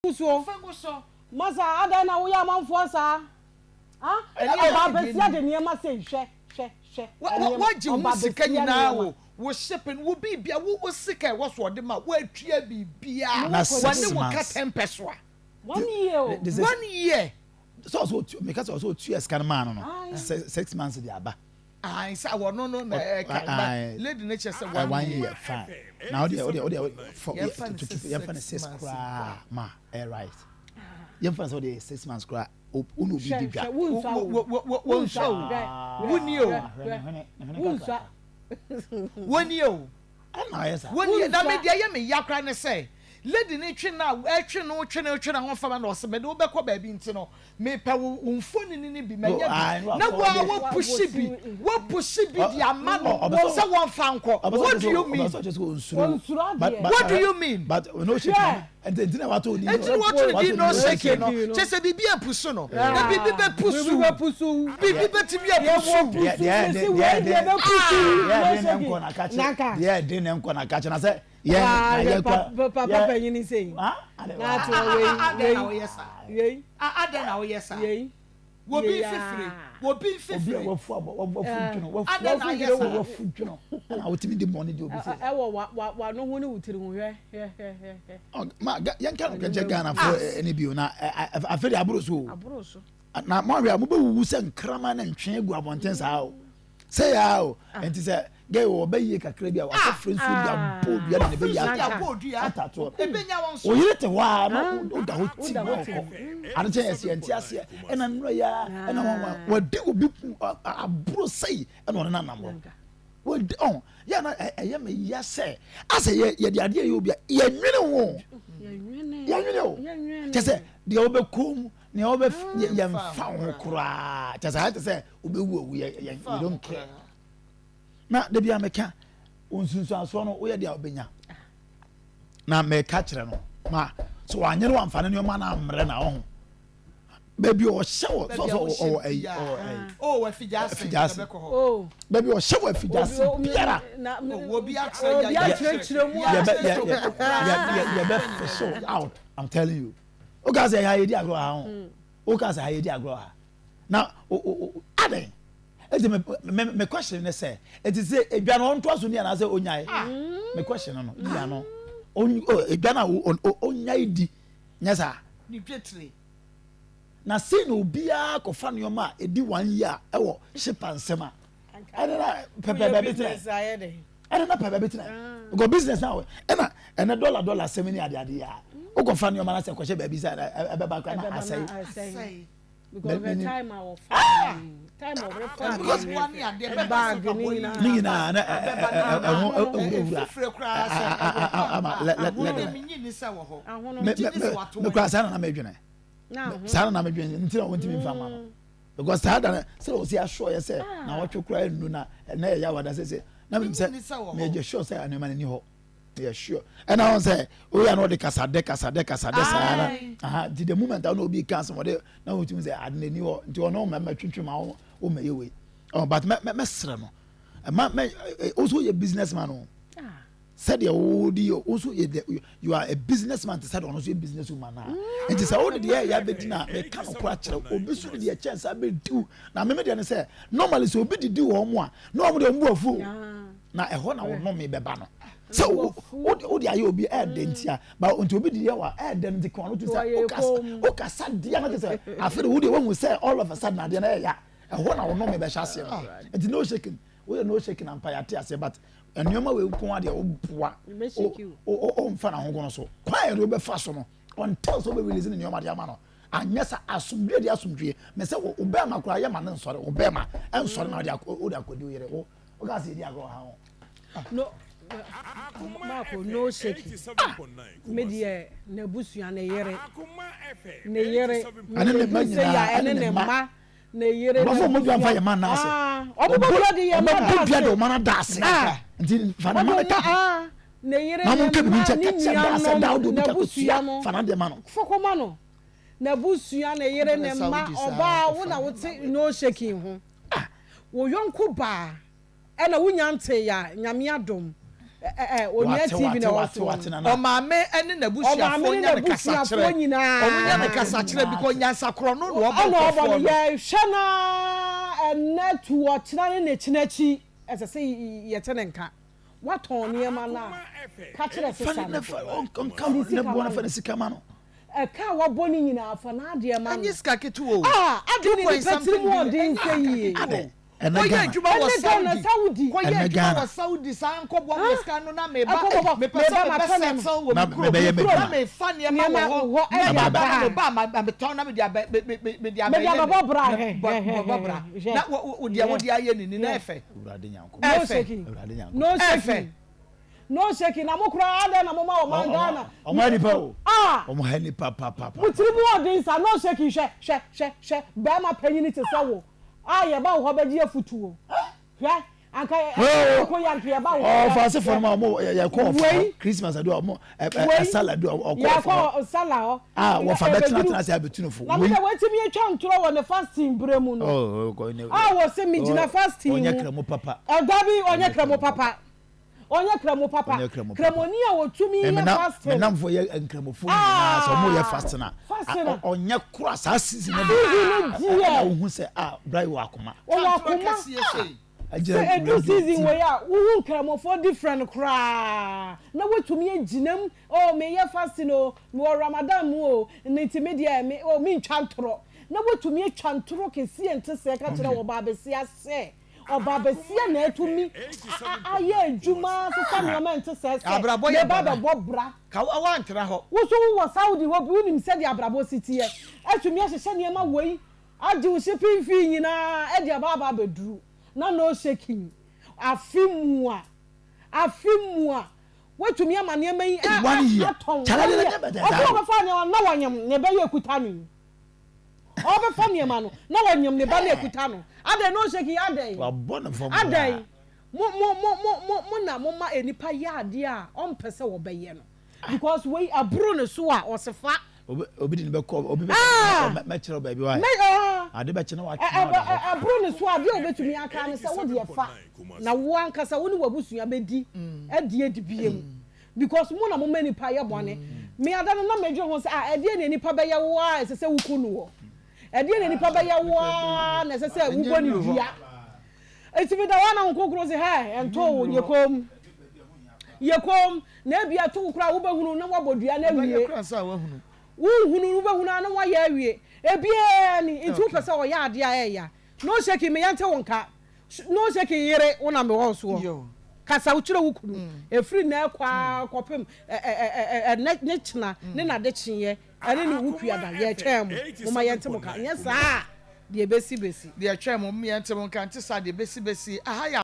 Gu soɔ. Fa gu so. Masa adɛn na woyɛ amanfoɔ saa ah ɔbaa basia de nneɛma sei hwɛ hwɛ hwɛ nneɛma Wagye wo ɔbaa sika basia nyinaa nneɛma. o, wo shipping, wo biribia, wo wo sika a ɛwɔ so ɔde ma wo, watua biribiaa, Na six wɔne wo ka months. 10 pɛsoa. One year o. This is- One year. Sɛ ɔsɛ otu meka sɛ ɔsɛ otua sika no maa no no Aye. 6 months de aba. Ayi sɛ wɔno no na ɛka ba Aye. lady ne kyerɛ sɛ one 1 year. year, fine. Na ɔdeɛ for Yɛmfa no to sɛ yɛmfa no 6 6 months koraa ma ɛyɛ right. Yɛmfa no sɛ ɔdeɛ 6 months koraa o na obi Hwɛ di dwa. hwɛ, wonsua o. Wo wo wo wonsua o. Hwɛ, Wonni o. hwɛ, Hwene hwene hwene wonsua. kakra. Wɔnie o. Ɛna ɔyɛ saa. Wɔnie na me Wonsua. deɛ ɛyɛ me ya koraa ne sɛ lady ne twe na ɛtwe no twe no twe na ho fama na ɔsɛ mede wobɛkɔ baabi nti no mepɛ wo mfonini no bi manya bi No, na wa woa wapush bi wapush bi de ama no Ɔbɛ sɛ wɔmfa nkɔ. What do you mean? Ɔbɛ sɛ ɔkyɛ sɛ onsuro. Onsuro But adeɛ. but What do you mean? But no shaking. Hwɛ. Nti na wato ni. Nti na wɔto ne din no shaking no Shaking no. kyɛ sɛ biribi apusu no na biribi bɛpusu. Biribi bɛpusu. Biribi bɛtumi apusu. Yɛwɔ pusu sisi wei deɛ bɛpusu. Deɛ No ɛden ne shaking. nkɔ na ka kyerɛ. Nanka. Deɛ ɛden ne nkɔ na ka kyerɛ na sɛ yɛn Waa na hwɛ yɛ kɔ. papa panyin sei. Ah, ade Na ate wɔ wei Adɛn na wei woyɛ saa? wei Adɛn na woyɛ saa? wei. Wɔbi Yei mfifire aa. wɔbi Obi a mfifire. wafu abɔ wafu dwono wafu Adɛn na ayɛ saa? wafu dwono ɛna wotumi di mɔne di obi sɛ. Ɛwɔ wa wa wa no ho ne wo tiri ho, hwɛ hwɛ hwɛ hwɛ hwɛ. Ɔ, ma yɛnka no kɛnkyɛ Ghana fo ɛne bio na afei de aboro so o. Aboro so. Na mo ahwɛ a mobɛwuwu sɛ nkraman ne ntwe gu abɔnten saa o sɛ yaa o. Nti sɛ gɛ wɔ bɛyie kakra bi a wakɔfrɛ nsuo de abɔ dua de ne bɛyi Nsuo de ata abɔ dua. atatoɔ. Ebenya wɔn so. Oyere te hɔ a na woda hɔ Woda tim na hɔ ɔkɔ ade kyɛ yɛsɛ yɛnte aseɛ ɛna nnora yi a ɛna wɔn wɔn wɔde obi aboro sɛyi ɛna ɔne nanam hɔ wɔde ɔn yɛ na ɛyɛ me ya sɛ asɛ yɛ yɛde adeɛ yɛ obi a yɛnwene ho. Yɛnwene. Yɛnwene o. Yɛnwene. Kyɛ sɛ deɛ wobɛkɔ mu nea wobɛ yɛmfa wo ho koraa kyɛ sɛ ayɛ te sɛ wobɛwu awu yɛ yɛ we don't care. Na da bi a meka nsunsuansoɔ no woyɛ deɛ a wobɛnya na meka kyerɛ no ma so wanyɛ no wamfa ne nneɛma no ammrɛ na ɔho baabi a ɔhyɛ wɔ sɛ Baabi a ɔwɔ wohyɛ ɔwɔ ɛyi biara. ɔwɔ ɛyi Oh, afigya ase. Afigya ase. Yɛbɛkɔ hɔ. Oh. Baabi a ɔhyɛ wɔ afigya ase Obi- biara na Oh, obi akyerɛ obi akyerɛkyerɛ mu a. yɛbɛ yɛ yɛ yɛ yɛbɛ fish you out, I'm telling you. O ka sɛ ha yɛ di agorɔ ha ho, o ka sɛ ha yɛ di agorɔ ha na o o o adan eti me question ne sɛ eti sɛ edwa no ɔntoa so ni anaasɛ onyae? Me question no yia no on o edwa no a o onyae di nyɛ saa. Ne dwetire. Na sei na obiara kɔfa nneɛma a edi 1 year ɛwɔ shipa nsɛm a ɛne na pɛpɛ baabi tena. Business ayɛ dɛ. Ɛne na pɛ baabi tena because business na ɛna ɛnɛ dollar dollar sɛm ne ade ade yɛ a wokɔfa nneɛma na sɛ kɔhyɛ baabi sɛ ɛbɛba kora na Ɛbɛba na asɛe. asɛe. Sɛe. Because the time a wɔfa time a wɔfa Because one ne adeɛ bɛba bag sɛ ne papa yi. nyinaa. Ne nyinaa na ɛho ɛwurawura Efifire koraa sɛ ɛwɔ hɔ. Ama lɛ lɛ Ahono lɛ de menyi ni sɛ wɔ hɔ. Ahono. Me Gye me di sɛ wato me kura saa na na medwene. Na ho. Saa na na medwene nti na wɔntumi nfa ma no because saa da no sɛ wɔsi ahyɔ yɛ sɛ na wɔtwe kura enu na ɛnɛ yɛ yawada sɛ na mi sɛ Menyi ni sɛ wɔ hɔ. meyɛ sure sɛ nneɛma no ni hɔ, meyɛ sure. Ɛna wɔn sɛ oyɛ na ɔde kasadɛ kasadɛ kasadɛ saa na Aye. aha nti the moment a na obi ka asɛm ɔde na wɔtumi sɛ ade n'ani hɔ nti ɔno mɛmɛ twintwin ma wɔn wɔn mɛ yɛ wei ɔ but mɛ mɛ mɛsrɛ no ɛma mɛ ɛ ɔso yɛ business man o sɛdeɛ wɔdi yɛ ɔso yɛ dɛ you are a business man te sɛ deɛ ɔno nso yɛ business woman na nti sɛ ɔde deɛ ɛyɛ abɛdi na mɛka no kora kyerɛ obi so de deɛ kyɛn sɛ abɛdi na mɛmɛ deɛ no sɛ normally sɛ obi didi wɔn mu a na wɔn deɛ wɔn bu afu na ɛhɔ na wɔn nnome bɛba no sɛ wode ayɛ obi ɛɛdɛ ntia ba nti obi didi wa ɛɛdɛ no nti kɔn no ti sɛ wokasa deɛ no te sɛ afei de wode wahu sɛ all of a sudden adeɛ no ɛyɛ ɛhɔ na wɔn nnome bɛhyɛ aseɛ no. Nti no shaking, woyɛ no shaking ampa yɛate aseɛ, but nneɛma wei nko adeɛ woboa ɔmfa n'ahogo no so kwan yɛde wobɛfa so no until sɛ wobɛ release ne nneɛma de ama no anyɛ sɛ asomdwe de asomdwe mɛ sɛ wo bɛrima koraa yɛ ma ne nsɔre wo bɛrima ɛnsɔre na wode akɔdi wo yere wo woka sɛ yɛdi agorɔ ha ho. No, Marco, no shaking. Ah, me deɛ n'abusua, ne yere ne yere ɛne ne mma nyinaa. Ɛne ne mma, ne yere. Nkurɔfoɔ mo dua nfa yɛ ma n'ase. Ɔmo bɔ dua de yɛ ma ɔmo bɔ dua de daase. ɔmo ana daase nti fa ne ma ne ka Ah, ne yere na mo ne nka bibi mma nkyɛn ne kakyɛ daase da wode nuanom obi ka n'abusua kosua no fa n'adeɛ ma no. Fɔkɔma no n'abusua, ne yere, ne mma. Ɔbaa wo na wote no shaking ho wo yɔnko baa ɛna wonya nte ya Nyame adom. Onua TV na ɛwɔ soɔ no. Ɔmaame ne n'abusuafoɔ nya no kasakyerɛ. Wɔn nya no kasakyerɛ because nyansa korɔ no na ɔbɔ nkurɔfoɔ no. Yɛhwɛ no ara ɛnnɛ to ɔkyena ne ne kyena akyi ɛsɛ sɛ yɛte ne nka. Watɔn nneɛma no a, ka kyerɛ sesa no. Fa ne sika ma no. Ɛka a wabɔ no nyinaa fa n'adeɛ ma no. Ɛnyɛ sika ketewa o. Ah, ade ne nipa tiri mu ɔden sɛ yie. Ɛnɛ Ghana. Kɔyɛ adwuma wɔ Saudi. Kɔyɛ adwuma wɔ Saudi saa nkɔboa me sika no na meba. Mepɛ sɛ mebɛ settle wɔ me kurom na mefa nneɛma wɔ hɔ na meba na meba a metɔn na mede abɛ mede abɛyɛ bɔ bra na deɛ wode ayɛ ne ni na ɛfɛ. Ɛfɛ. Ɛfɛ. No shaking na mo koraa adɛn na mo ma ɔman Ghana. Ɔmo ha nipa o. Ah. Ɔmo ha nipa pa pa pa. Mo tiri mu ɔden sa no shaking hwɛ hwɛ hwɛ hwɛ bɛɛma panyini te sɛ wo a yɛba wo hɔ bɛgye afutuo hwɛ anka ɛkɔ yi anka yɛba wo hɔ. Ɔfa ase fɔ no ma ɔmo yɛ kɔ ɔfa hɔ Christmas adu ɔmo ɛ ɛ sala du ɔkɔ ɔfa hɔ. Yɛkɔ sala hɔ. A wɔfa bɛ tena tena ase abɛtu no fo. Na mi dɛ wɔatumi atwa ntorɔ wɔ ne fasting berɛ mu no. A wɔ se mi gyina fasting mu. Ɔnyɛ kramo papa. Ɔdabi ɔnyɛ kramo papa. Ɔnyɛ kramo papa. Kramoni a ɔtumi yɛ fasting. Me namfo yɛ nkramofo nyinaa sɛ ɔmo yɛ fasting a. Ɔnyɛ kora saa season no deɛ. Season no deɛ. Ɛna wohu sɛ ah bra yi wɔ akoma. Ɔwɔ akoma. Sɛ edu season wei a wohu nkramofoɔ different koraa na watumi agyina mu oh meyɛ fasting o mewɔ Ramadan mu o nti me deɛ me oh mentwa ntorɔ na watumi atwa ntorɔ kɛseɛ nte sɛɛ ka kyerɛ ɔbaabasia sɛ Ɔbaabasia na atumi ayɛ adwuma asesa nneɛma ɛnte sɛɛ sɛ meba abɛbɔ bra. Ka woantra hɔ. Wo nso wowɔ Saudi hɔ bi, wonim sɛdeɛ abrabɔ si teɛ. Atumi ahyehyɛ nneɛma wei, agye wo shipping fee nyinaa de aba aba abɛduru. Na no shaking. Afe mua. Afe mua. Woatumi ama nneɛma yi atɔn. One year. Ɔsɛ ɔbɛfa nneɛma no na wanyam ne ba yi akuta no yi. Ɔbɛfa nneɛma no na wanyam ne ba no akuta no. Adɛn no shaking adɛn? Wabɔ ne fam Adɛn? Mo mo mo mo mo mo na mo ma nipa yɛ adeɛ a ɔmpɛ sɛ ɔbɛyɛ no because wei aboro ne so a ɔsefa. Obi obi de ne bɛkɔ obi bɛ ah! mɛkyerɛ baabi wa ah! ade bɛkyɛ na watwe na ɔda hɔ. Ɛboro ne so a adeɛ a obetumi aka ne sɛ wo deɛ fa na wo ankasa wo ne w'abusua bɛdi adi adi bie mu. Because mo na mo ma nipa yɛ bɔne. Me ada no na medwene ho sɛ ah ɛdeɛn na nipa bɛyɛ wo ara a ɛsɛ sɛ woku no wɔ? Ɛdeɛn na nipa bɛyɛ wo ara na ɛsɛ sɛ wobɔ no dua? Nti meda hɔ a na Honhom Kronkron se hɛ ɛntoo wo, yɛ komm. Yɛ komm. Na ebia ɛto wo koraa a wobɛhunu na woabɔ dua no awie. Wonhunu, wobɛhunu ara na woayɛ awie. Ebiara ni, nti wopɛ sɛ ɔyɛ adeɛ a ɛyɛ a. No shaking, me yɛnte wo nka. No shaking yere wo na mewɔ wo soɔ. Kasa wo kyerɛ wo kunu. Ɛfiri nnɛ rekɔ ara kɔpem ɛnɛ ne kyena ne n'adekyeeɛ ɛne ne wo kuada. Yɛretwɛn mo. Momma yɛnte mo ka. Nyɛ saa a, deɛ ɛbɛsi bɛsi. Deɛ ɛtwɛn mo, momma yɛnte mo nka. Nte saa a, deɛ ɛbɛsi bɛsi. Aha yɛ.